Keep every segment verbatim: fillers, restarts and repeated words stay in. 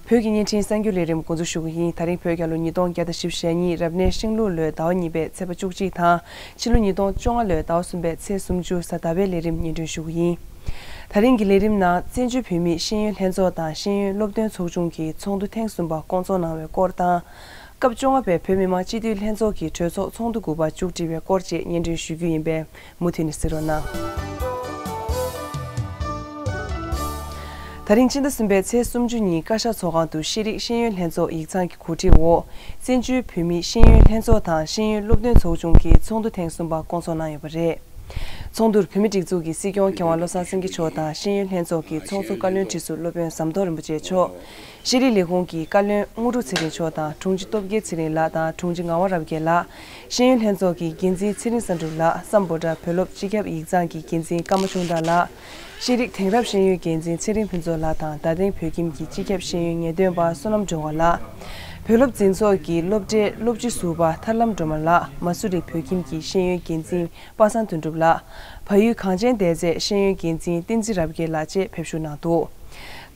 བོད་ཀྱི་བརྙན་འཕྲིན་གསར་འགྱུར་ལས་རིམ་འགོ་འཛུགས་ཞུ་གི་ཡིན། ད་རིང་བོད་རྒྱལ་ལོ་ཉིས་སྟོང་བརྒྱ་དང་བཞི་བཅུ་ཞེ་གཉིས་རབ་གནས་ཤིང་ལུག་ལོའི་ཟླ་བ་གཉིས་པའི་ཚེས་པ་བཅུ་གཅིག་དང་ཕྱི་ལོ་ཉིས་སྟོང་བཅོ་ལྔ་ལོའི་ཟླ་བ་གསུམ་པའི་ཚེས་སུམ་ཅུ་གཟའ་ཟླ་བའི་ལས་རིམ་སྙན་སྒྲོན་ཞུ་གི་ཡིན། ད་རིང་གི་ལས་རིམ་ནང་བཙན་བྱོལ་བོད་མིའི་ཤེས་ཡོན་ལྷན་ཚོགས་དང་ཤེས་ཡོན་སློབ་སྟོན་ཚོགས་ཆུང་གི་ཚོགས་འདུ་ཐེངས་གསུམ་པ་བསྐོང་ཚོགས་གནང་བའི་སྐོར་དང་། སྐབས་བཅོ་ལྔ་པའི་བོད་མི་མང་སྤྱི་འཐུས་ལྷན་ཚོགས་ཀྱི་གྲོས་ཚོགས་ཚོགས་འདུ་དགུ་པ་མཇུག་སྒྲིལ་བའི་སྐོར་བཅས་སྙན་སྒྲོན་ཞུ་རྒྱུ་ཡིན་པས། མུ་མཐུད་ནས་གཟིགས་རོགས་གནང་། ད་རིང་ཕྱི་ཟླ་གསུམ་པའི་ཚེས་སུམ་ཅུ་ཉིན་བཀའ་ཤག་ཚོགས་ཁང་དུ་ཤེས་རིག་ཤེས་ཡོན་ལྷན་ཚོགས་ཡིག་ཚང་གི་གོ་སྒྲིག་འོག་བཙན་བྱོལ་བོད་མིའི་ཤེས་ཡོན་ལྷན་ཚོགས་དང་ཤེས་ཡོན་སློབ་སྟོན་ཚོགས་ཆུང་གི་ཚོགས་འདུ་ཐེངས་གསུམ་པ་བསྐོང་ཚོགས་གནང་ཡོད་པ་རེད། ཚོགས་འདུར་བོད་མིའི་སྒྲིག་འཛུགས་ཀྱི་སྲིད་སྐྱོང་མཁས་དབང་བློ་བཟང་སེང་གེ་མཆོག་དང་ཤེས་ཡོན་ལྷན་ཚོགས་ཀྱི་ཚོགས་གཙོ་བཀའ་བློན་ཁྲི་ཟུར་སློབ་དཔོན་ཟམ་གདོང་རིན་པོ་ཆེ་མཆོག་ཤེས་རིག་ལས་ཁུངས་ཀྱི་བཀའ་བློན་དངོས་གྲུབ་ཚེ་རིང་མཆོག་དང་དྲུང་ཆེ་སྟོབས་རྒྱལ་ཚེ་རིང་ལགས་དང་དྲུང་ཆེ་ངག་དབང་རབ་རྒྱས་ལགས། ཤེས་ཡོན་ལྷན་ཚོགས་ཀྱི་འགན་འཛིན་ཚེ་རིང་བསམ་འགྲུབ་ལགས། སམ་བྷོ་ཊ་བོད་སློབ་སྤྱི་ཁྱབ་ཡིག་ཚང་གི་འགན་འཛིན་ཀརྨ་ཆུང་བདག་ལགས། ཤེས་རིག་དེང་རབས་ཤེས་ཡོན་འགན་འཛིན་ཚེ་རིང་ཕུན་ཚོགས་ལགས་དང་རྡ་སྟེང་བོད་ཁྱིམ་གྱི་སྤྱི་ཁྱབ་ཤེས་ཡོན་ངེས་སྟོན་པ་བསོད་ནམས་སྒྲོལ་དཀར་ལགས། བོད་སློབ་འཛིན་ཚོགས་ཀྱི་སློབ་གྲྭའི་སློབ་སྤྱི་ཟུར་པ་ཐར་ལམ་སྒྲོལ་མ་ལགས། མ་སུ་རི་བོད་ཁྱིམ་གྱི་ཤེས་ཡོན་འགན་འཛིན་པ་སངས་དོན་གྲུབ་ལགས། བལ་ཡུལ་གངས་ཅན་བདེ་རྩའི་ཤེས་ཡོན་འགན་འཛིན་བསྟན་འཛིན་རབ་རྒྱས་ལགས་བཅས་ཕེབས་ཞུགས་གནང་འདུག་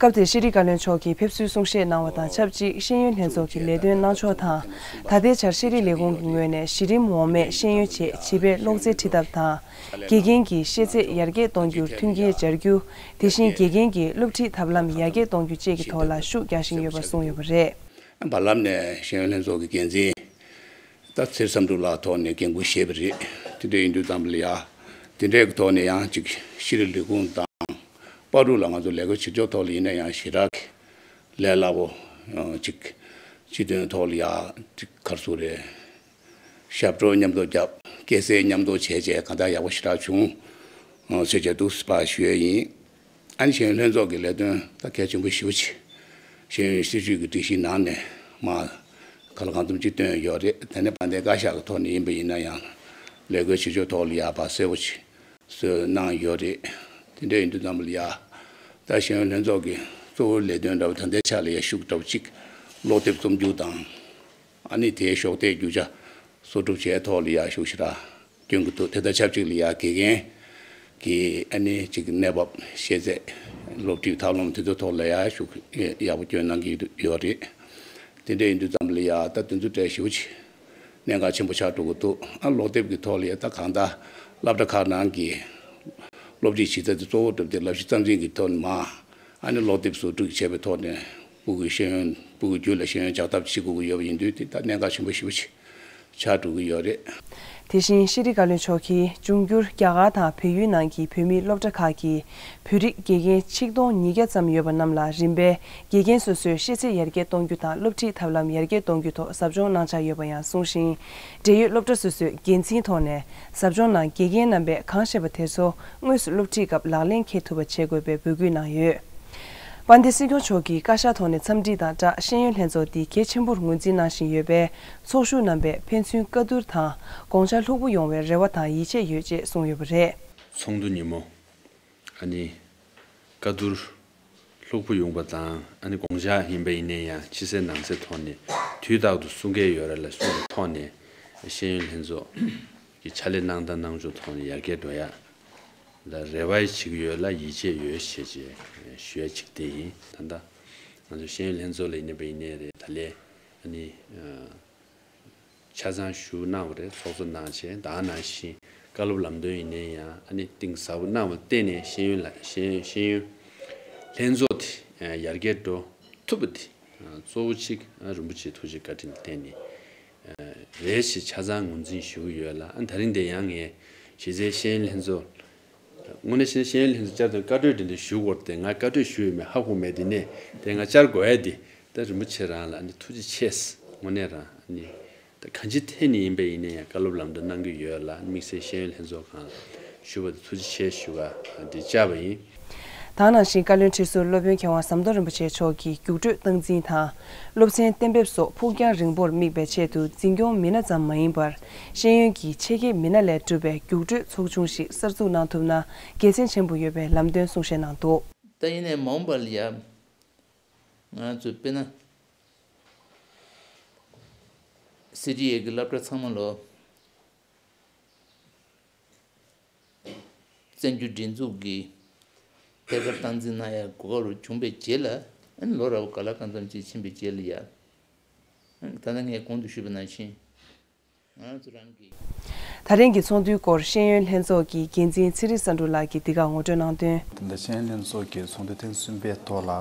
སྐབས་དེར་ཤེས་རིག་བཀའ་བློན་མཆོག་གིས་ཕེབས་བསུའི་གསུང་བཤད་གནང་བ་དང་ཆབས་ཅིག་ཤེས་ཡོན་ལྷན་ཚོགས་ཀྱི་ལས་དོན་གནང་ཕྱོགས་དང་། ད་ལྟའི་ཆར་ཤེས་རིག་ལས་ཁུངས་ཀྱི་ངོས་ནས་གཞི་རིམ་འོག་མའི་ཤེས་ཡོན་ཆེད་བྱིས་པའི་ཀློག་རྩལ་ཁྲིད་ཐབས་དང་། དགེ་རྒན་གྱི་ཤེས་ཚད་ཡར་རྒྱས་གཏོང་རྒྱུར་མཐུན་རྐྱེན་སྦྱར་རྒྱུ། དེ་བཞིན་དགེ་རྒན་གྱི་སློབ་ཁྲིད་ཐབས་ལམ་ཡར་རྒྱས་གཏོང་རྒྱུ་བཅས་ཀྱི་ཐོག་ལ་ཤུགས་རྒྱག་བཞིན་ཡོད་པ་གསུངས་ཡོད་པ་རེད། བར་ལམ་ནས་ཤེས་ཡོན་ལྷན་ཚོགས་ཀྱི་འགན་འཛིན། ད་ཚེ་བསམ་འགྲུབ་ལགས་ཐོག་ནས་འགན་འཁུར་བཞེས་པ་རེད། དེ་འདྲ་ཡིན་དུས་ཙམ་ལ་ཡ། དེ་འདྲའི་ཐོག་ནས་ཡང་ཅིག་ཤེས་རིག་ལས་ཁུངས་དང་། པར་རུ་ལ་ང་ཚོ་ལས་ཀ་བྱེད་ཕྱོགས་ཐོག་ལ་ཡིན་ན་ཡང་ཞེ་དྲག་གི་ལས་སླ་པོ། ཅིག་སྤྱི་དོན་ཐོག་ལ་ཡ་ཅིག་ག་རེ་ཟེར་དགོས་རེད། ཞབས་བྲོ་མཉམ་དུ་བརྒྱབ། སྐད་གསེང་མཉམ་དུ་བྱས་བྱས་གང་ལྟར་ཡག་པོ་ཞེ་དྲག་བྱུང་། ཟེར་བྱས་འདུག་པ་ཞུ་ཡས་ཡིན། ཨ་ནི་ཤེས་ཡོན་ལྷན་ཚོགས་ཀྱི་ལས་དོན་ད་གལ་ཆེན་པོ་ཞེ་པོ་ཅིག་ཤེས་ཡོན་སྲིད་བྱུས་ཀྱི་སྒྲིག་གཞི་ནང་ནས་མར་གང་ལ་གང་འཚམ་ཅིག་བཏོན་ཡོད་རེད། དེ་ནས་དཔལ་ལྡན་བཀའ་ཤག་གི་ཐོག་ནས་ཡིན་པ་ཡིན་ན་ཡང་ལས་ཀ་བྱེད་ཕྱོགས་ཐོག་ལ་ཡག་པ་གསལ་པོ་ཅིག་བཟོས་གནང་ཡོད་རེད། དེ་འདྲ་ཡིན་དུས་ཙམ་ལ་ཡ། ད་ཤེས་ཡོན་ལྷན་ཚོགས་ཀྱི་གཙོ་བོ་ལས་དོན་འདྲ་བོ་ད་ལྟའི་ཆ་ལ་ཡ་ཤུགས་འདྲ་བོ་ཅིག་ཀློག་དེབ་རྩོམ་རྒྱུ་དང་། ཨ་ནི་དེའི་གཞོགས་འདེགས་རྒྱུ་ཆ་གསོག་སྒྲུབ་བྱས་ཐོག་ལ་ཡ་ཤུགས་ཞེ་དྲག་སྐྱོན་གྱི་འདུག་དེ་དང་ཆབས་ཅིག་ལ་ཡ་དགེ་རྒན་གྱི་ཨ་ནི་ཅིག་གནས་བབ་ཤེས་ཚད་སློབ་ཁྲིད་ཐབས་ལམ་དེ་ཚོ་ཐོག་ལ་ཡ་ཤུགས་ཡག་པོ་སྐྱོན་གནང་གི་ཡོད་རེད། དེ་འདྲ་ཡིན་དུས་ཙམ་ལ་ཡ་ད་དེ་ཚོ་གྲས་ཞེ་པོ་ཅིག་གནད་འགག་ཆེན་པོ་ཆགས་འགྲོ་གི་འདུག་ཨ་ཀློག་དེབ་ཀྱི་ཐོག་ལ་ཡ་ད་གང་ལྟར་སློབ་གྲྭ་ཁག་ནང་གི་སློབ་ཁྲིད་བྱེད་ཚད་དེ་གཙོ་བོ་གྲུབ་སྟེ་ལབ་གཞི་རྩ་འཛིན་གྱི་ཐོག་ནས་མར། ཨ་ནི་ཀློག་དེབ་བཟོ་སྒྲིག་བྱས་པའི་ཐོག་ནས་སྤུ་གུའི་ཤེས་ཡོན་སྤུ་གུ་རྒྱུད་ལ་ཤེས་ཡོན་འཇགས་ཐབས་བྱེད་དགོས་ཀྱི་ཡོད་པ་ཡིན་དུས་དེ་ད་གནད་འགག་ཆེན་པོ་ཞེ་པོ་ཅིག་ཆགས་འགྲོ་གི་ཡོད་རེད། དེ་བཞིན་ཤེས་རིག་བཀའ་བློན་མཆོག་གིས་འབྱུང་འགྱུར་རྒྱ་གར་དང་བལ་ཡུལ་ནང་གི་བོད་མིའི་སློབ་གྲྭ་ཁག་གི་བོད་རིགས་དགེ་རྒན་ཆིག་སྟོང་ཉིས་བརྒྱ་ཙམ་ཡོད་པ་རྣམས་ལ་རིམ་པས་དགེ་རྒན་སོ་སོའི་ཤེས་ཚད་ཡར་རྒྱས་གཏོང་རྒྱུ་དང་སློབ་ཁྲིད་ཐབས་ལམ་ཡར་རྒྱས་གཏོང་རྒྱུའི་ཐོག་ཟབ་སྦྱོང་གནང་འཆར་ཡོད་པ་ཡང་གསུངས་ཤིང་། འབྲེལ་ཡོད་སློབ་གྲྭ་སོ་སོས་འགན་འཛིན་ཐོག་ནས་ཟབ་སྦྱོང་ནང་དགེ་རྒན་རྣམ་པས་གང་བཤད་པ་དེ་ཚོ་དངོས་སུ་སློབ་ཁྲིད་སྐབས་ལག་ལེན་འཁེལ་ཐུབ་པ་བྱེད་དགོས་པའི་འབོད་སྐུལ་གནང་ཡོད། དཔལ་ལྡན་སྲིད་སྐྱོང་མཆོག་གིས་བཀའ་ཤག་ཐོག་ནས་འཚམས་འདྲི་དང་སྦྲགས་ཤེས་ཡོན་ལྷན་ཚོགས་འདི་གལ་ཆེན་པོར་ངོས་འཛིན་གནང་བཞིན་ཡོད་པས། ཚོགས་ཞུགས་རྣམ་པས་ཕན་ཚུན་བཀའ་བསྡུར་དང་དགོངས་འཆར་ལྷུག་པོ་ཡོང་བའི་རེ་བ་དང་ཡིད་ཆེས་ཡོད་ཅེས་གསུངས་ཡོད་པ་རེད། ཚོགས་འདུ་ཉིན་མོ། ཨ་ནི། བཀའ་བསྡུར། ལྷུག་པོ་ཡོང་པ་དང་ཨ་ནི་དགོངས་འཆར་ཡིན་པ་ཡིན་ནའི་ཡང་ཕྱི་གསལ་ནང་གསལ་ཐོག་ནས་དུས་རྟག་ཏུ་གསུང་གི་ཡོད་རེད་ལ་གསུང་གི་ཐོག་ནས་ཤེས་ཡོན་ལྷན་ཚོགས་ཀྱི་ཕྱག་ལས་གནང་སྟངས་གནང་ཕྱོགས་ཐོག་ནས་ཡར་རྒྱས་འགྲོ་ཡ་ལ་རེ་བ་བྱེད་ཀྱི་ཡོད་ལ་ཡིད་ཆེས་ཡོད་ཞེས་ཞུ་ཡ་གཅིག་དེ་ཡིན། ད་ལྟ་ང་ཚོ་ཤེས་ཡོན་ལྷན་ཚོགས་ལ་ཡིན་པ་ཡིན་ནའི་རེད། ད་ལས་ཨ་ནི། ཆ་ཚང་ཞུ་གནང་བ་རེད། ཚོགས་གཙོ་གནང་བྱས་ད་ག་ནང་བཞིན་བཀའ་སློབ་ལམ་སྟོན་ཡིན་ནའི་ཡང་ཨ་ནི་གཏིང་ཟབ་པོ་གནང་བ་བརྟེན་ནས་ཤེས་ཡོན་ལ་ཤེས་ཤེས་ཡོན་ལྷན་ཚོགས་དེ་ཡར་རྒྱས་འགྲོ་ཐུབ་པ་དེ་གཙོ་བོ་གཅིག་རིན་པོ་ཆེའི་ཐུགས་རྗེ་བཀའ་དྲིན་བརྟེན་ནས་རེད་ཞེས་ཆ་ཚང་ངོས་འཛིན་ཞུ་གི་ཡོད་ལ། ཨ་ད་རིང་འདི་ཡང་ངས་གཞི་རྩའི་ཤེས་ཡོན་ལྷན་ཚོགས་དངོས་གནས་བཤད་ན་ཤེས་ཡོན་ལྷན་ཚོགས་བཅར་དུས་བཀའ་འཁྲོལ་དེ་འདྲ་ཞུ་དགོས་ཏེ་ང་བཀའ་འཁྲོལ་ཞུས་ཡོད་མེད་ཧ་གོ་མེད། དེ་ནས་དེ་ང་བཅར་དགོས་ཡ་དེ་ད་རིན་པོ་ཆེ་རང་ལ་ཨ་ནི་ཐུགས་རྗེ་ཆེ། དངོས་གནས་རང་ཨ་ནི་ད་གང་ཅི་ཐད་ནས་ཡིན་པ་ཡིན་ན་ཡང་བཀའ་སློབ་ལམ་སྟོན་གནང་གི་ཡོད་ལ། དམིགས་བསལ་ཤེས་ཡོན་ལྷན་ཚོགས་ཁང་ལ་ཞུ་བ་དེ་ཐུགས་རྗེ་ཆེ་ཞུ་བ་འདི་བཅར་བ་ཡིན། ད་ག་ནང་བཞིན་བཀའ་བློན་ཁྲི་ཟུར་སློབ་དཔོན་མཁས་དབང་ཟམ་གདོང་རིན་པོ་ཆེ་མཆོག་གིས་རྒྱུགས་སྤྲོད་སྟངས་འཛིན་དང་། སློབ་ཚན་གཏན་འབེབས་སོགས་ཕུགས་རྒྱང་རིང་པོར་དམིགས་པའི་ཆེད་དུ་འཛིན་སྐྱོང་མི་སྣ་ཙམ་མ་ཡིན་པར། ཤེས་ཡོན་གྱི་ཆེད་མཁས་མི་སྣ་ལས་གྲུབ་པའི་རྒྱུགས་སྤྲོད་ཚོགས་ཆུང་ཞིག་གསར་འཛུགས་གནང་ཐུབ་ན་དགེ་མཚན་ཆེན་པོ་ཡོད་པའི་ལམ་སྟོན་གསུང་བཤད་གནང་འདུག་ད་ཡིན་ནའི་མ་འོངས་པ་ལ་ཡ། ང་ཚོས་དཔེར་ན། སི་ཊི་ཨེ་གི་སློབ་གྲྭ་ཚང་མ་ལོ། བཙན་བྱོལ་སྒྲིག་འཛུགས་ཀྱི་ཐད་ཀར་སྟངས་འཛིན་གནང་ཡ་གོ་སྐབས་བྱུང་བའི་རྗེས་ལ། ཨ་ནི་ལོ་རབས་ག་ལ་གང་འཚམ་ཅིག་ཕྱིན་པའི་རྗེས་ལ་ཡ། ཨ་ནི་ད་ལྟ་ངས་གོང་དུ་ཞུས་པ་ནང་བཞིན། ང་ཚོ་རང་གི། ད་རིང་གི་ཚོགས་འདུའི་སྐོར་ཤེས་ཡོན་ལྷན་ཚོགས་ཀྱི་འགན་འཛིན་ཚེ་རིང་བསམ་འགྲུབ་ལགས་ཀྱིས་འདི་ག་ངོ་སྤྲོད་གནང་དོན། ད་ལྟ་ཤེས་ཡོན་ལྷན་ཚོགས་ཀྱི་ཚོགས་འདུ་ཐེངས་གསུམ་པའི་ཐོག་ལ་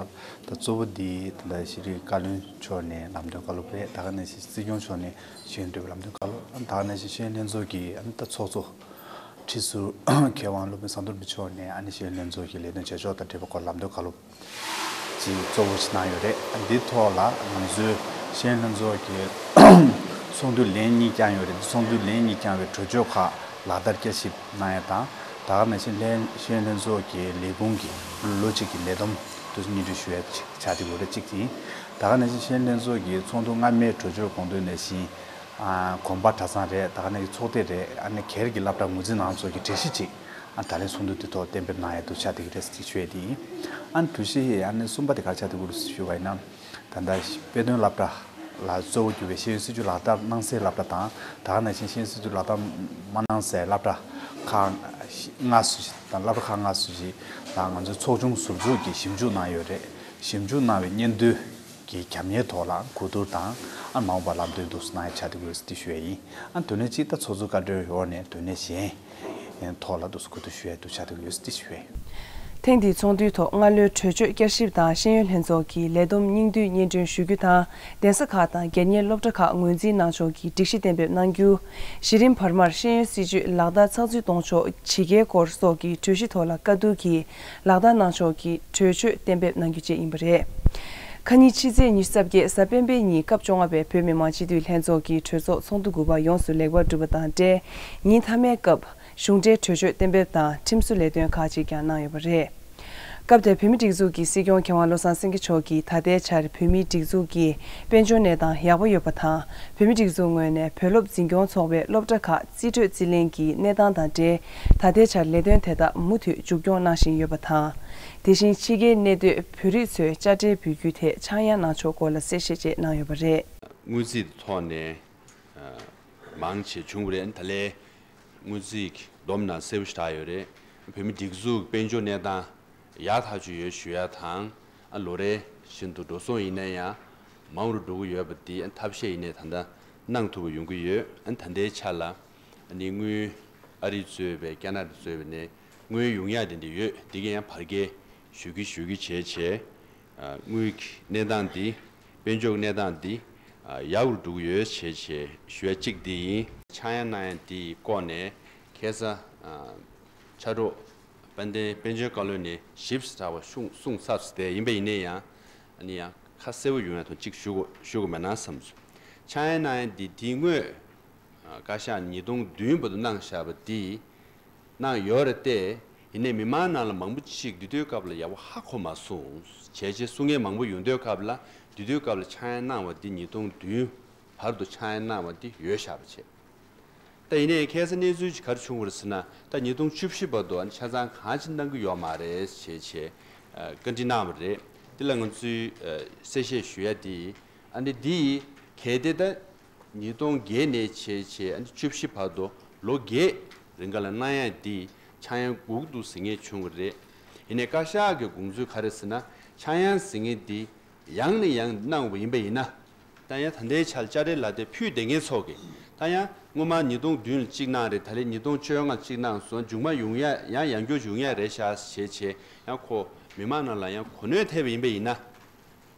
ད་གཙོ་བོ་འདི་ད་ལྟ་ཤེས་རིག་བཀའ་བློན་མཆོག་ནས་ལམ་སྟོན་བཀའ་སློབ་རེད། ད་ག་ནང་བཞིན་སྲིད་སྐྱོང་མཆོག་ནས་ཤེས་ཡོན་འབྲེལ་བའི་ལམ་སྟོན་བཀའ་སློབ། ད་ག་ནང་བཞིན་ཤེས་ཡོན་ལྷན་ཚོགས་ཀྱི་ཨ་ནི་ད་ཚོགས་གཙོ་ཁྲི་ཟུར་མཁས་དབང་སློབ་དཔོན་ཟམ་གདོང་རིན་པོ་ཆེ་མཆོག་ནས་ཨ་ནི་ཤེས་ཡོན་ལྷན་ཚོགས་ཀྱི་ལས་དོན་བྱེད་ཕྱོགས་དང་འབྲེལ་བའི་སྐོར་ལམ་སྟོན་བཀའ་སློབ་ཅིག་གཙོ་བོ་ཞིག་གནང་ཡོད་རེད། འདིའི་ཐོག་ལ་ང་ཚོའི་ཤེས་ཡོན་ལྷན་ཚོགས་ཀྱི་ཚོགས་འདུ་ལན་གཉིས་བསྐྱངས་ཡོད་རེད། ཚོགས་འདུ་ལན་གཉིས་བསྐྱངས་པའི་གྲོས་ཆོད་ཁག་ལག་བསྟར་བསྐྱར་ཞིབ་གནང་ཡ་དང་། ད་ག་ནང་བཞིན་ལྷན་ཤེས་ཡོན་ལྷན་ཚོགས་ཀྱི་ལས་ཁུངས་ཀྱི་ལོ་གཅིག་གི་ལས་བསྡོམས་དུ་སྙན་སྒྲོན་ཞུ་ཡ་ཅིག་ཆགས་བསྡད་ཡོད་རེད། གཅིག་དེ་ཡིན། ད་ག་ནང་བཞིན་ཤེས་ཡོན་ལྷན་ཚོགས་ཀྱི་ཚོགས་འདུ་སྔ་མའི་གྲོས་ཆོད་དགོངས་དོན་ནང་བཞིན། ཨ་གོམ་པ་གྲྭ་ཚང་རེད། ད་ག་ནང་གི་ཚོགས་སྡེ་རེད། ཨ་ནི་སྒེར་གྱི་སློབ་གྲྭ་ངོས་འཛིན་གནང་ཕྱོགས་ཀྱི་གྲོས་གཞི་ཅིག་ཨ་ད་ལན་ཚོགས་འདུ་དེ་ཐོག་གཏན་འབེབས་གནང་ཡ་དུ་ཆགས་བསྡད་ཀྱི་རེད་ཅེས་ཞུ་ཡ་དེ་ཡིན། ཨ་ནི་དྲུག་པ་དེ་ག་རེ་ཆགས་བསྡད་ཀྱི་རེད་ཞུ་བ་ཡིན་ན། ད་ལྟ་དཔེ་སྟོན་སློབ་གྲྭ་ལ་གཙོ་བོ་གྱུར་པའི་ཤེས་ཡོན་སྲིད་བྱུས་ལག་བསྟར་གནང་སའི་སློབ་གྲྭ་དང་། ད་ག་ནང་བཞིན་ཤེས་ཡོན་སྲིད་བྱུས་ལག་བསྟར་མ་གནང་སའི་སློབ་གྲྭ་ཁག་ལྔ་སུ་ཞིག་དང་། སློབ་གྲྭ་ཁག་ལྔ་སུ་ཞིག་ལ་ང་ཚོའི་ཚོགས་ཆུང་ཟུར་འཛུགས་ཀྱིས་ཞིབ་འཇུག་གནང་ཡོད་རེད། ཞིབ་འཇུག་གནང་བའི་སྙན་ཐོའི་གི་རྒྱབ་གཉེར་ཐོག་ལ་གོ་བསྡུར་དང་། ཨ་མ་འོངས་པར་ལམ་སྟོན་འདུག་སེ་གནང་ཡ་ཆགས་བསྡད་ཀྱི་ཡོད་ཟེར་ཞུ་ཡ་ཡིན། ཨ་དེ་ནས་གཅིག་ད་ཚོགས་གཙོ་བཀའ་འཁྲོལ་འོག་ནས་དེ་ནས་གཞན་ཐོག་ལ་འདུག་སེ་གོ་བསྡུར་ཞུ་ཡ་འདུག་ཆགས་བསྡད་ཀྱི་ཡོད་ཟེར་ཞུ་ཡ་ཡིན། ཐེངས་འདིའི་ཚོགས་འདུའི་ཐོག་སྔ་ལོའི་གྲོས་ཆོད་བསྐྱར་ཞིབ་དང་། ཤེས་ཡོན་ལྷན་ཚོགས་ཀྱི་ལས་བསྡོམས་སྙིང་བསྡུས་སྙན་སྒྲོན་ཞུ་རྒྱུ་དང་། གདན་ས་ཁག་དང་སྒེར་གཉེར་སློབ་གྲྭ་ཁག་ངོས་འཛིན་གནང་ཕྱོགས་ཀྱི་སྒྲིག་གཞི་གཏན་འབེབས་གནང་རྒྱུ། གཞི་རིམ་བར་མར་ཤེས་ཡོན་སྲིད་བྱུས་ལག་བསྟར་ཚགས་ཚུད་གཏོང་ཕྱོགས་ཇི་དགེའི་སྐོར་སོགས་ཀྱི་གྲོས་གཞི་ཐོག་ལ་བཀའ་བསྡུར་གྱིས་ལག་བསྟར་གནང་ཕྱོགས་ཀྱི་གྲོས་ཆོད་གཏན་འབེབས་གནང་རྒྱུ་བཅས་ཡིན་པ་རེད། ཁ་ཉིན་ཕྱི་ཚེས་ཉི་ཤུ་རྩ་བརྒྱད་གཟའ་སྤེན་པའི་ཉིན་སྐབས་བཅོ་ལྔ་པའི་བོད་མི་མང་སྤྱི་འཐུས་ལྷན་ཚོགས་ཀྱི་གྲོས་ཚོགས་ཚོགས་འདུ་དགུ་པ་ཡོངས་སུ་ལེགས་པར་གྲུབ་པ་དང་འབྲེལ། ཉིན་མཐའ་མའི་སྐབས་གཞུང་འབྲེལ་གྲོས་ཆོད་གཏན་འབེབས་དང་ཁྲིམས་བཟོ་ལས་དོན་ཁག་ཅིག་ཀྱང་གནང་ཡོད་པ་རེད། སྐབས་དེར་བོད་མིའི་སྒྲིག་འཛུགས་ཀྱི་སྲིད་སྐྱོང་མཁས་དབང་བློ་བཟང་སེང་གེ་མཆོག་གིས་ད་ལྟའི་ཆར་བོད་མིའི་སྒྲིག་འཛུགས་ཀྱི་དཔལ་འབྱོར་གནས་སྟངས་ཡག་པོ་ཡོད་པ་དང་། བོད་མིའི་སྒྲིག་འཛུགས་ངོས་ནས་བོད་སློབ་འཛིན་སྐྱོང་ཚོགས་པའི་སློབ་གྲྭ་ཁག་རྩིས་སྤྲོད་རྩིས་ལེན་གྱི་གནས་སྟངས་དང་འབྲེལ། ད་ལྟའི་ཆར་ལས་དོན་དེ་དག་མུ་མཐུད་མཇུག་སྐྱོང་གནང་བཞིན་ཡོད་པ་དང་། དེ་བཞིན་ཕྱི་རྒྱལ་གནས་སྡོད་བོད་རིགས་ཚོས་དཔྱ་ཁྲལ་འབུལ་རྒྱུ་ཐད་ཆག་ཡང་གནང་ཕྱོགས་སྐོར་ལ་གསལ་བཤད་བཅས་གནང་ཡོད་པ་རེད། དངུལ་རྩིས་ཐོག་ནས་མང་ཆེ་བྱུང་བ་རེད། ད་ལན་དངུལ་རྩིས་ཀྱི་སྡོམ་ནང་གསལ་པོ་ཞིག་བྲིས་ཡོད་རེད། བོད་མི་སྒྲིག་འཛུགས་དཔལ་འབྱོར་གནས་སྟངས་ཡག་ཐག་ཆོད་ཡོད་ཞུ་ཡ་དང་། ཨ་ལོ་རེ་བཞིན་དུ་འགྲོ་སོང་ཡིན་ན་ཡང་མང་རུ་འགྲོ་གི་ཡོད་པ་དེ་ཐབས་ཤེས་ཡིན་ནའི་ད་ལྟ་གནང་ཐུབ་པ་ཡོང་གི་ཡོད། ཨ་ད་ལྟའི་ཆ་ལ་ཨ་ནི་དངུལ་ཨ་རི་གཙོས་པའི་ཁ་ན་ཌ་གཙོས་པའི་ནས་དངུལ་ཡོང་ཡ་དེ་འདྲ་ཡོད། དེ་གས་ཡང་བར་བརྒལ་ཞུ་གི་ཞུ་གི་བྱས་བྱས། ཨ་དངུལ་གྱི་གནས་སྟངས་འདི། དཔལ་འབྱོར་གནས་སྟངས་འདི། ཨ་ཡག་རུ་འགྲོ་གི་ཡོད་བྱས་བྱས་ཞུ་ཡ་གཅིག་འདི་ཡིན། ཆག་ཡང་གནང་ཡ་འདིའི་སྐོར་ནས་ཁ་སང་ཨ་ཕྱག་རོགས་དཔལ་ལྡན་དཔལ་འབྱོར་བཀའ་བློན་ནས་ཞིབ་ཚགས་པ་གསུངས་གསུངས་ཚར་སོང་། དེ་ཡིན་པ་ཡིན་ན་ཡང་ཨ་ནི་ཡང་ཁ་གསལ་པོ་ཡོང་ཡ་དང་གཅིག་ཞུ་དགོས་ཞུ་དགོས་མེད་ན་བསམ་སོང་། ཆག་ཡང་གནང་ཡ་འདི་དེ་སྔོན་ཨ་བཀའ་ཤག་ཉིས་སྟོང་བདུན་བར་དུ་གནང་བཞག་པ་འདི། གནང་ཡོད་རེད་དེ། ཡིན་ནའི་མི་མང་ནང་ལ་མང་པོ་ཅིག་འདི་དུས་སྐབས་ལ་ཡག་པོ་ཧ་གོ་མ་སོང་། བྱས་རྗེས་གསུང་མཁན་མང་པོ་ཡོང་དུས་སྐབས་ལ་འདི་དུས་སྐབས་ལ་ཆག་ཡང་གནང་བ་འདི་ཉིས་སྟོང་བདུན་བར་དུ་ཆག་ཡང་གནང་བ་འདི་ཡོད་བཞག་པ་བྱས། ད་ཡིན་ནའི་ཁ་སང་གནས་ཚུལ་ཅིག་ག་རེ་བྱུང་བ་རེད་ཟེར་ན། ད་ཉིས་སྟོང་བཅུ་བཞི་བར་དུ་ཨ་ནི་ཆ་ཚང་གང་ཅི་གནང་གི་ཡོད་མ་རེད་བྱས་བྱས་བཀའ་འདྲི་གནང་བ་རེད། འདི་ལ་ང་ཚོས་གསལ་བཤད་ཞུ་ཡ་འདི་ཨ་ནི་འདི་གལ་ཏེ་ད། ཉིས་སྟོང་བརྒྱད་ནས་བྱས་བྱས་ཨ་ནི་བཅུ་བཞི་བར་དུ་ལོ་བརྒྱད་རིང་ག་ལ་གནང་ཡ་འདི་ཆག་ཡང་དགོས་ཀྱི་འདུག་ཟེར་མཁན་བྱུང་བ་རེད། ཡིན་ནའི་བཀའ་ཤག་གི་དགོངས་ཚུལ་ག་རེ་ཟེར་ན། ཆག་ཡང་ཟེར་མཁན་འདི་ཡང་ནས་ཡང་གནང་བ་ཡིན་པ་ཡིན་ན། ད་ཡང་ད་ལྟའི་ཆར་དཔྱ་ཁྲལ་ལག་དེབ་ཕུལ་བསྡད་མཁན་ཚོ་གིས་ད་ཡང་སྔོན་མ་ཉིས་སྟོང་བདུན་ལ་གཅིག་གནང་རེད། ད་ལན་ཉིས་སྟོང་བཅོ་ལྔ་ལ་གཅིག་གནང་སོང་། མཇུག་མ་ཡོང་ཡ་ཡང་ཡང་བསྐྱར་ཡོང་ཡ་རེད་ཤག་བྱས་བྱས་ཡང་ཁོ་མི་མང་ནང་ལ་ཡང་གོ་གནོན་ཐེབས་པ་ཡིན་པ་ཡིན་ན།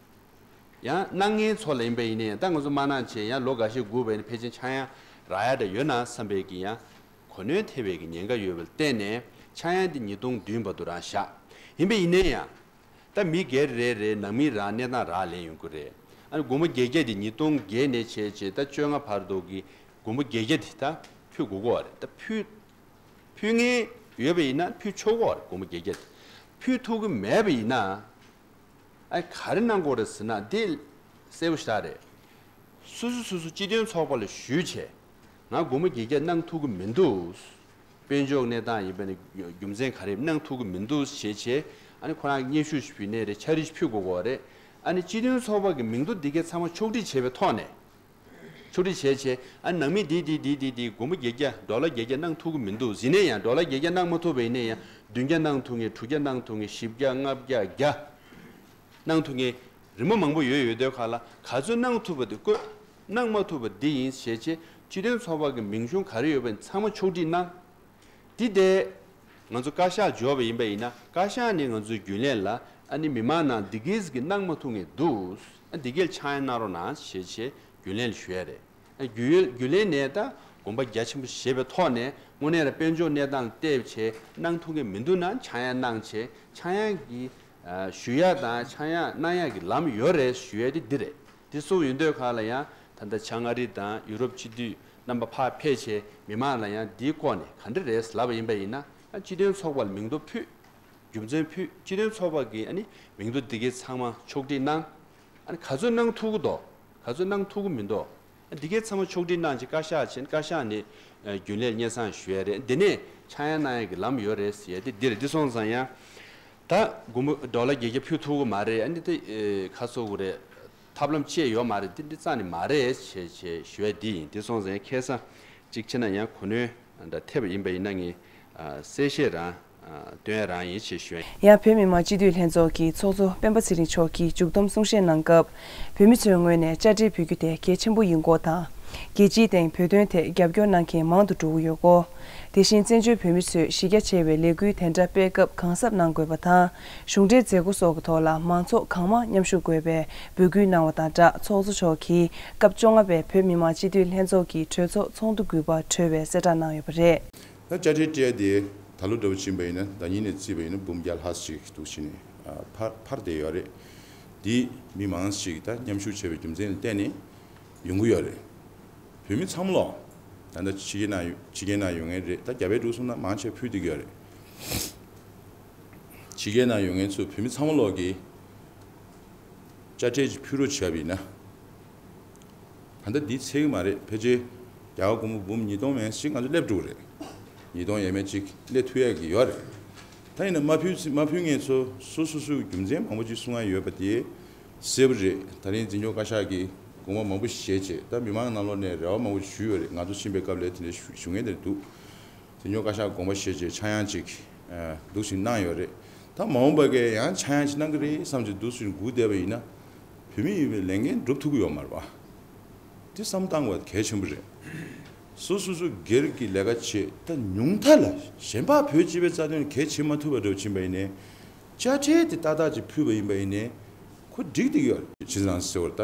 ཡང་གནང་མཁན་ཚོ་ལ་ཡིན་པ་ཡིན་ན་ཡང་ད་ང་ཚོ་མ་གནང་བྱས་ཡང་ལོ་འགའ་ཤས་སྒུག་པ་ཡིན་ན་ཕལ་ཆེར་ཆག་ཡང་རག་ཡ་འདྲ་ཡོད་ན་བསམ་པའི་གི་ཡང་གོ་གནོན་ཐེབས་པའི་གི་ཉེན་ཁ་ཡོད་པ་ལ་བརྟེན་ནས་ཆག་ཡང་འདི་ཉིས་སྟོང་བདུན་བར་དུ་རང་བཞག་ཡིན་པ་ཡིན་ན་ཡང་ད་མི་སྒེར་རེ་རེ་ནང་མི་རང་གནས་སྟངས་རག་ལས་ཡོང་གི་རེད། ཨ་ནི་སྒོར་མོ་བརྒྱད་བརྒྱ་འདི་ཉིས་སྟོང་བརྒྱད་ནས་བྱས་བྱས་ད་བཅོ་ལྔ་བར་དུ་གི་སྒོར་མོ་བརྒྱད་བརྒྱ་འདི་ད་ཕུལ་དགོས་ཀྱི་རེད། ད་ཕུལ་ཕུལ་མཁན་ཡོད་པ་ཡིན་ན་ཕུལ་ཆོག་གི་རེད། སྒོར་མོ་བརྒྱད་བརྒྱ་འདི་ཕུལ་ཐུབ་ཀྱི་མེད་པ་ཡིན་ན། ཨ་ག་རེ་གནང་དགོས་རེད་ཟེར་ན་འདི་གསལ་པོ་ཞེ་དྲག་རེད། སོ་སོ་སོ་སོ་སྤྱི་མཐུན་ཚོགས་པ་ལ་ཞུས་བྱས་ང་སྒོར་མོ་བརྒྱད་བརྒྱ་གནང་ཐུབ་ཀྱི་མི་འདུག་དཔལ་འབྱོར་གནས་སྟངས་ཡིན་པ་ནི་རྒྱུ་མཚན་ག་རེ་གནང་ཐུབ་ཀྱི་མི་འདུག་བྱས་བྱས་ཨ་ནི་ཁོ་རང་སྙན་ཞུ་ཞིག་ཕུལ་ནའི་རེད། ཕྱག་བྲིས་ཕུལ་དགོས་ཀྱི་རེད། ཨ་ནི་སྤྱི་མཐུན་ཚོགས་པ་གི་མིང་ཐོ་འདི་གའི་ཚང་མ་ཕྱོགས་སྒྲིག་བྱས་པའི་ཐོག་ནས། ཕྱོགས་སྒྲིག་བྱས་བྱས་ཨ་ནང་མི་འདི་འདི་འདི་འདི་འདི་སྒོར་མོ་བརྒྱད་བརྒྱ་ཌོ་ལར་བརྒྱད་བརྒྱ་གནང་ཐུབ་ཀྱི་མི་འདུག་ཟེར་ནས་ཡང་ཌོ་ལར་བརྒྱད་བརྒྱ་གནང་མ་ཐུབ་པ་ཡིན་ན་ཡང་བདུན་བརྒྱ་གནང་ཐུབ་མཁན་དྲུག་བརྒྱ་གནང་ཐུབ་མཁན་བཞི་བརྒྱ་ལྔ་བརྒྱ་བརྒྱ་གནང་ཐུབ་མཁན་ རི་མོ་མང་པོ་ཡོད་ཡོད་དུས་ཁ་ལ་ག་ཚོད་གནང་ཐུབ་པ་དེ་བཀོད། གནང་མ་ཐུབ་པ་འདི་ཡིན་ཞེས་བྱས་སྤྱི་མཐུན་ཚོགས་པ་གི་མིང་གཞུང་ག་རེ་ཡོད་པ་ཚང་མ་ཕྱོགས་སྒྲིག་གནང་། འདི་དེ་ང་ཚོ་བཀའ་ཤག་འབྱོར་བ་ཡིན་པ་ཡིན་ན། བཀའ་ཤག་ནས་ང་ཚོའི་རྒྱུན་ལས་ལ་ཨ་ནི་མི་མང་ནང་འདི་གིས་གི་གནང་མ་ཐུབ་མཁན་འདུག། ཨ་འདི་གས་ཆག་ཡང་གནང་རོགས་གནང་ཞེས་བྱས་རྒྱུན་ལས་ལ་ཞུ་ཡ་རེད། ཨ་རྒྱུན་རྒྱུན་ལས་ནས་ད་དགོངས་པ་རྒྱ་ཆེན་པོ་བཞེས་པའི་ཐོག་ནས་དངོས་གནས་ལ་དཔལ་འབྱོར་གནས་སྟངས་ལ་བལྟས་བྱས་གནང་ཐུབ་མཁན་མི་འདུག་ན་ཆག་ཡང་གནང་བྱས་ཆག་ཡང་གི་ཨ་ཞུ་ཡ་དང་ཆག་ཡང་གནང་ཡ་གི་ལམ་ཡོད་རེད་ཞུ་ཡ་དེ་འདི་རེད། དེ་གསུངས་ཡོང་དུས་ཁ་ལ་ཡང་ད་ལྟ་བྱང་ཨ་རི་དང་ཡུ་རོབ་སྤྱི་འཐུས་རྣམ་པ་ཕར་ཕེབས་བྱས་མི་མང་ལ་ཡང་འདིའི་སྐོར་ནས་ག་འདྲ་རེད་ལབ་པ་ཡིན་པ་ཡིན་ན། ཨ་སྤྱི་མཐུན་ཚོགས་པ་ལ་མིང་ཐོ་ཕུལ། རྒྱུ་མཚན་ཕུལ། སྤྱི་མཐུན་ཚོགས་པ་གིས་ཨ་ནི་མིང་ཐོ་འདི་གའི་ཚང་མ་ཕྱོགས་སྒྲིག་གནང་། ཨ་ནི་ག་ཚོད་གནང་ཐུབ་ཀྱི་འདུག། ག་ཚོད་གནང་ཐུབ་ཀྱི་མི་འདུག། ཨ་འདི་གའི་ཚང་མ་ཕྱོགས་སྒྲིག་གནང་བྱས་བཀའ་ཤག་བྱས་ནས་བཀའ་ཤག་ནས་ཨ་རྒྱུན་ལས་སྙན་སེང་ཞུ་ཡ་རེད། འདི་ནས་ཆག་ཡང་གནང་ཡ་གི་ལམ་ཡོད་རེད་ཟེར་ཡ་དེ་འདི་རེད། འདི་སོང་ཙང་ཡང་ད་དགོངས་པ་ཌོ་ལར་བརྒྱད་བརྒྱ་ཕུལ་ཐུབ་ཀྱི་མ་རེད། ཨ་ནི་དེ་ཨེ་ཁ་སོ་གི་རེད། ཐབས་ལམ་ཅི་ཡང་ཡོད་མ་རེད། འདི་འདི་རྩ་ནས་མ་རེད་ཞེས་ཞེས་ཞུ་ཡ་འདི་ཡིན། འདི་སོང་ཙང་ཡང་ཁ་སང་གཅིག་བྱས་ན་ཡང་གོ་གནོན་འདྲ་ཐེབས་པ་ཡིན་པ་ཡིན་ན་ངས་ཨ་གསལ་བཤད་རང་ཨ་སྟོན་ཡ་རང་ཡིན་ཞེས་ཞུ་ཡ་ཡིན། ཡང་བོད་མི་མང་སྤྱི་འཐུས་ལྷན་ཚོགས་ཀྱི་ཚོགས་གཙོ་སྤེན་པ་ཚེ་རིང་མཆོག་གིས་མཇུག་བསྡོམས་གསུང་བཤད་གནང་སྐབས། བོད་མི་ཚོའི་ངོས་ནས་དཔྱ་ཁྲལ་འབུལ་རྒྱུ་དེ་གལ་ཆེན་པོ་ཡིན་སྐོར་དང་། རྒྱལ་སྤྱིའི་སྟེང་བོད་དོན་ཐད་རྒྱབ་སྐྱོར་གནང་མཁན་མང་དུ་འགྲོ་གི་ཡོད་སྐོར། དེ་བཞིན་བཙན་བྱོལ་བོད་མི་ཚོས་གཞི་རྒྱ་ཆེ་བའི་ལས་འགུལ་དེ་འདྲ་སྤེལ་སྐབས་གང་གཟབ་གནང་དགོས་པ་དང་། གཞུང་འབྲེལ་མཛད་སྒོ་སོགས་ཀྱི་ཐོག་ལ་མང་ཚོགས་གང་མང་མཉམ་ཞུགས་དགོས་པའི་འབོད་སྐུལ་གནང་བ་དང་སྦྲགས། ཚོགས་གཙོ་མཆོག་གིས་སྐབས་བཅོ་ལྔ་པའི་བོད་མི་མང་སྤྱི་འཐུས་ལྷན་ཚོགས་ཀྱི་གྲོས་ཚོགས་ཚོགས་འདུ་དགུ་པ་གྲོལ་བའི་གསལ་བསྒྲགས་གནང་ཡོད་པ་རེད། ད་དཔྱ་ཁྲལ་སྤྲད་དེ་ད་ལོ་འདྲ་བོ་ཕྱིན་པ་ཡིན་ན་ཟླ་ཉིན་ནས་བརྩིས་པ་ཡིན་ན་འབུམ་བརྒྱ་ལྷག་ཅིག་འདུག་ཕྱིན་ནས་ཨ་འཕར་འཕར་བསྡད་ཡོད་རེད། འདི་མི་མང་ཞིག་ད་མཉམ་ཞུགས་བྱས་པའི་རྒྱུ་མཚན་ལ་བརྟེན་ནས་ཡོང་གི་ཡོད་རེད། བོད་མི་ཚང་མ་ལོག་ད་ལྟ་ཕྱི་རྒྱལ་ནང་ཡོད་ཕྱི་རྒྱལ་ནང་ཡོད་མཁན་རེད། ད་རྒྱ་བལ་འབྲུག་གསུམ་ན་མང་ཆེ་ཕུལ་བསྡད་ཀྱི་ཡོད་རེད། ཕྱི་རྒྱལ་ནང་ཡོད་མཁན་ཚོ་བོད་མི་ཚང་མ་ལོག་གིས་དཔྱ་ཁྲལ་ཅིག་ཕུལ་རོགས་བྱས་པ་ཡིན་ན། ད་ལྟ་འདི་ཚད་ཀྱི་མ་རེད། ཕལ་ཆེར་རྒྱ་གར་སྒོར་མོ་འབུམ་ཉིས་སྟོང་མན་ཞིག་ང་ཚོ་སླེབས་འགྲོ་གི་རེད། ཉིས་སྟོང་ཡས་མས་ཅིག་སླེབས་ཐུབ་ཡས་ཀྱི་ཡོད་རེད། ད་ཡིན་ན་མ་ཕུལ་མ་ཕུལ་མཁན་ཚོ་སོ་སོ་སོའི་རྒྱུ་མཚན་མང་པོ་ཅིག་གསུང་ཡ་ཡོད་པ་དེ་གསལ་པོ་རེད། ད་རིང་འཛིན་སྐྱོང་བཀའ་ཤག་གིས་དགོངས་པ་མང་པོ་བཞེས་བྱས་ད་མི་མང་ནང་ལོགས་ནས་རེ་བ་མང་པོ་ཞུས་ཡོད་རེད། ང་ཚོ་ཕྱིན་པའི་སྐབས་ལ་དེ་འདྲ་ཞུ་ཞུ་མཁན་དེ་འདུག། འཛིན་སྐྱོང་བཀའ་ཤག་དགོངས་པ་བཞེས་བྱས་ཆག་ཡང་ཅིག་འདུག་ཞིག་གནང་ཡོད་རེད། ད་མ་འོངས་པ་གས་ཡང་ཆག་ཡང་ཅིག་གནང་གི་རེད་བསམ་བྱས་འདུག་ཞིག་སྒུག་བསྡད་པ་ཡིན་ན་བོད་མི་ཡིན་པའི་ལས་འགན་སྒྲུབ་ཐུབ་ཀྱི་ཡོད་མ་རེད་པ། དེ་བསམ་བཏང་དགོས་གལ་ཆེན་པོ་རེད། སོ་སོ་སོ་སྒེར་གྱི་ལས་ཀ་བྱེད་ད་ཉུང་མཐའ་ལ་གཞན་པ་བོད་སྤྱི་པའི་རྩ་དོན་གལ་བྱེད་མ་ཐུབ་པ་འདྲ་བོ་ཕྱིན་པ་ཡིན་ནའི། དཔྱ་ཁྲལ་དེ་ཏག་ཏག་ཅིག་ཕུལ་བ་ཡིན་པ་ཡིན་ནའི་ཁོ་འགྲིག་བསྡད་ཀྱི་ཡོད་རེད། ཕྱི་ནང་ཟེར་བར་ད་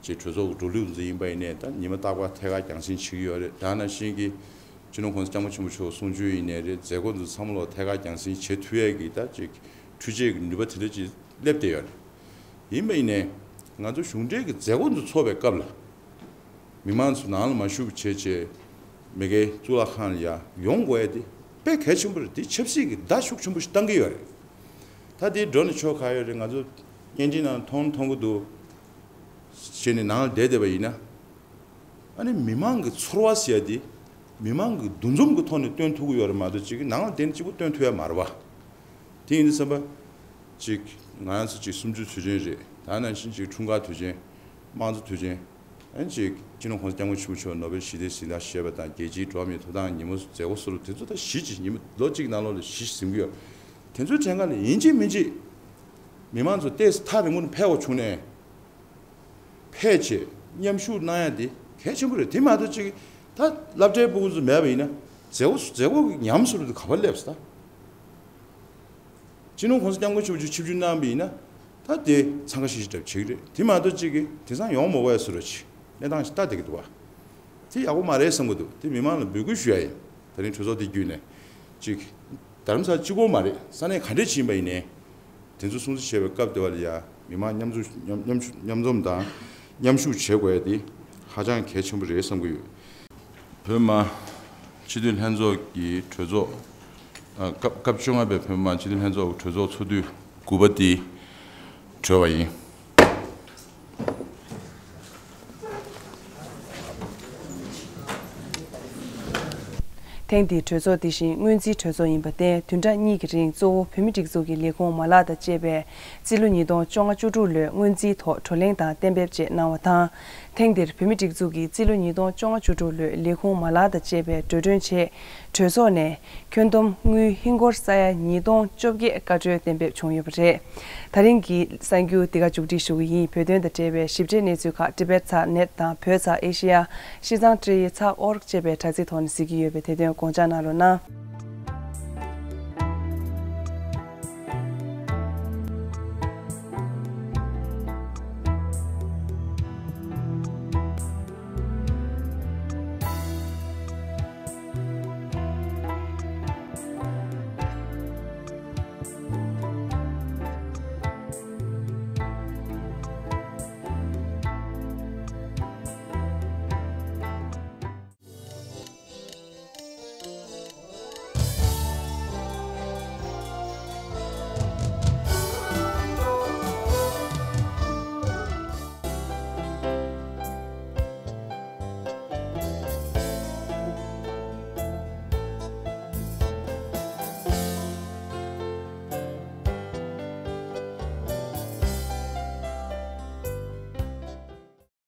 ཅིག་གྲོས་ཚོགས་ཀྱི་འགྲོ་ལུགས་འཛིན་ཡིན་པ་ཡིན་ནའི་ད་ཉི་མ་རྟག་པར་ཐད་ཀར་རྒྱང་སྲིང་བྱེད་ཀྱི་ཡོད་རེད། ད་ནང་བཞིན་གྱི་སྤྱི་ནོར་༸གོང་ས་༸སྐྱབས་མགོན་ཆེན་པོ་མཆོག་གསུང་ཆོས་ཡིན་ནའི་རེད། མཛད་སྒོ་འདི་ཚང་མ་ལོག་ཐད་ཀར་རྒྱང་སྲིང་བྱེད་ཐུབ་ཡས་ཀྱི་ད་ཅིག་འཕྲུལ་ཆས་ཀྱི་ནུས་པ་དེ་འདྲ་ཅིག་སླེབས་བསྡད་ཡོད་རེད། ཡིན་པ་ཡིན་ནའི་ང་ཚོ་གཞུང་འབྲེལ་གྱི་མཛད་སྒོ་འདི་ཚོགས་པའི་སྐབས་ལ། མི་མང་ཚོ་ནང་ལ་མ་ཞུགས་བྱས་བྱས་མི་སྒེར་གཙུག་ལག་ཁང་ལ་ཡར་ཡོང་དགོས་ཡ་དེ་དཔེ་གལ་ཆེན་པོ་རེད། དེ་ཆབ་སྲིད་ཀྱི་བརྡ་ཤུགས་ཆེན་པོ་ཞིག་བཏང་གི་ཡོད་རེད། ད་དེ་འགྲོ་ནས་ཆོ་ག་ཡོད་རེད། ང་ཚོ་བརྙན་འཕྲིན་ནང་མཐོང་མཐོང་གི་འདུག་བྱས་ནས་ནང་ལ་བསྡད་བསྡད་པ་ཡིན་ན། ཨ་ནི་མི་མང་གི་ཚོར་བ་ཟེར་ཡ་དེ་མི་མང་གི་འདུ་འཛོམས་ཀྱི་ཐོག་ནས་སྟོན་ཐུབ་ཀྱི་ཡོད་རེད་མ་གཏོགས་ཅིག་ནང་ལ་བསྡད་ནས་གཅིག་པུ་སྟོན་ཐུབ་ཡ་མ་རེད་བ། དེ་ཡིན་དུས་ཙམ་པ། ཅིག་ང་རང་ཚོ་ཅིག་གསུམ་བཅུ་ཚུལ་ཁྲིམས་རེད། ད་ནང་བཞིན་ཅིག་འཁྲུངས་སྐར་དུས་ཆེན། དམངས་གཙོ་དུས་ཆེན། ཨ་ནི་ཅིག་སྤྱི་ནོར་༸གོང་ས་༸སྐྱབས་མགོན་ཆེན་པོ་མཆོག་ནོ་བེལ་ཞི་བདེའི་གཟེངས་རྟགས་བཞེས་པ་དང་རྒྱལ་སྤྱིའི་འགྲོ་བ་མིའི་ཐོབ་ཐང་ཉིན་མོ་མཛད་སྒོ་སོགས་དེ་ཚོ་ད་གཞི་ཅིག་ཉིན་མོ་ལོ་གཅིག་ནང་ལོགས་ལ་གཞི་ཟིན་གྱི་ཡོད། དེ་ཚོའི་གྲས་ཁ་ལ་ཡིན་གཅིག་མིན་གཅིག་མི་མང་ཚོ་ཏོག་ཙམ་ཐག་རིང་པོ་ནས་ཕེབས་པ་བྱུང་ནས། ཕལ་ཆེར་མཉམ་ཞུགས་གནང་ཡ་དེ་གལ་ཆེན་པོ་རེད། དེ་མ་གཏོགས་ཅིག་ད་སློབ་གྲྭའི་ཕྲུ་གུ་ཚོ་མེད་པ་ཡིན་ན་མཛད་སྒོ་མཛད་སྒོ་ཉམས་སུ་རུ་དུ་ག་པར་སླེབས་སོང་ད། སྤྱི་ནོར་༸གོང་ས་༸སྐྱབས་མགོན་ཆེན་པོ་མཆོག་ཆིབས་བསྒྱུར་གནང་བ་ཡིན་ན་ད་དེ་འཚང་ཁ་ཤིག་ཤིག་འདྲ་བྱེད་ཀྱི་རེད། དེ་མ་གཏོགས་ཅིག་གིས་དེང་སང་ཡོང་མ་དགོས་ཡ་བཟོ་འདྲ་ཅིག་གནས་སྟངས་ཤིག་ལྟ་བསྡད་ཀྱི་འདུག་བ། དེ་ཡག་པོ་མ་རེད་བསམ་གྱི་འདུག། དེ་མི་མང་ལ་འབོད་སྐུལ་ཞུ་ཡ་ཡིན། ད་རིང་གྲོས་ཚོགས་དེ་བརྒྱུད་ནས་ཅིག་རྡ་རམ་ས་ལ་གཅིག་པོ་མ་རེད། ས་གནས་ག་འདྲས་ཅིག་ཡིན་པ་ཡིན་ནའི། དེ་ཚོ་སྲུང་བརྩི་བྱེད་པའི་སྐབས་དེ་བ་ལ་ཡ་མི་མང་མཉམ་འཛོམས་མཉམ་མཉམ་མཉམ་འཛོམས་དང་མཉམ་ཞུགས་བྱེད་དགོས་ཡ་དེ་ཧ་ཅང་གལ་ཆེན་པོ་རེད་བསམ་གྱི་ཡོད། བོད་མི་མང་སྤྱི་འཐུས་ལྷན་ཚོགས་ཀྱི་གྲོས་ཚོགས། ཨ། སྐབས་སྐབས་བཅོ་ལྔ་པའི་བོད་མི་མང་སྤྱི་འཐུས་ལྷན་ཚོགས་ཀྱི་གྲོས་ཚོགས་ཚོགས་དུས་དགུ་པ་དེ་གྲོལ་བ་ཡིན། ཐེངས་འདིའི་གྲོས་ཚོགས་འདི་བཞིན་སྔོན་རྩིས་གྲོས་ཚོགས་ཡིན་པར་བརྟེན། བདུན་ཕྲག་གཉིས་ཀྱི་རིང་གཙོ་བོ་བོད་མིའི་སྒྲིག་འཛུགས་ཀྱི་ལས་ཁུངས་མ་ལག་དང་བཅས་པས་རྩིས་ལོ་ཉིས་སྟོང་བཅོ་ལྔ་བཅུ་དྲུག་ལོའི་སྔོན་རྩིས་ཐོག་བགྲོ་གླེང་དང་གཏན་འབེབས་བཅས་གནང་བ་དང་། ཐེངས་འདིར་བོད་མིའི་སྒྲིག་འཛུགས་ཀྱི་རྩིས་ལོ་ཉིས་སྟོང་བཅོ་ལྔ་བཅུ་དྲུག་ལོའི་ལས་ཁུངས་མ་ལག་དང་བཅས་པའི་འགྲོ་གྲོན་ཆེད་གྲོས་ཚོགས་ནས་ཁྱོན་བསྡོམས་དངུལ་ཧིན་སྒོར་ས་ཡ་ཉིས་སྟོང་བཅོ་བརྒྱད་བཀའ་འཁྲོལ་གཏན་འབེབས་བྱུང་ཡོད་པ་རེད། ད་རིང་གི་གསར་འགྱུར་འདི་ག་མཇུག་སྒྲིལ་ཞུ་གི་ཡིན། བོད་དོན་དང་འབྲེལ་བའི་ཞིབ་ཕྲའི་གནས་ཚུལ་ཁག་Tibet Sat Net དང་བོད་ཚགས་ཨེ་ཤེ་ཡ། ཤིས་ཙང་ཀྲེ་ཡི་ཚགས་ཨོ་རོག་ཅེས་པའི་དྲ་ཚིགས་ཐོག་ནས་གཟིགས་ཀྱི་ཡོད་པས་དེ་དོན་དགོངས་འཇགས་གནང་རོགས་གནང་།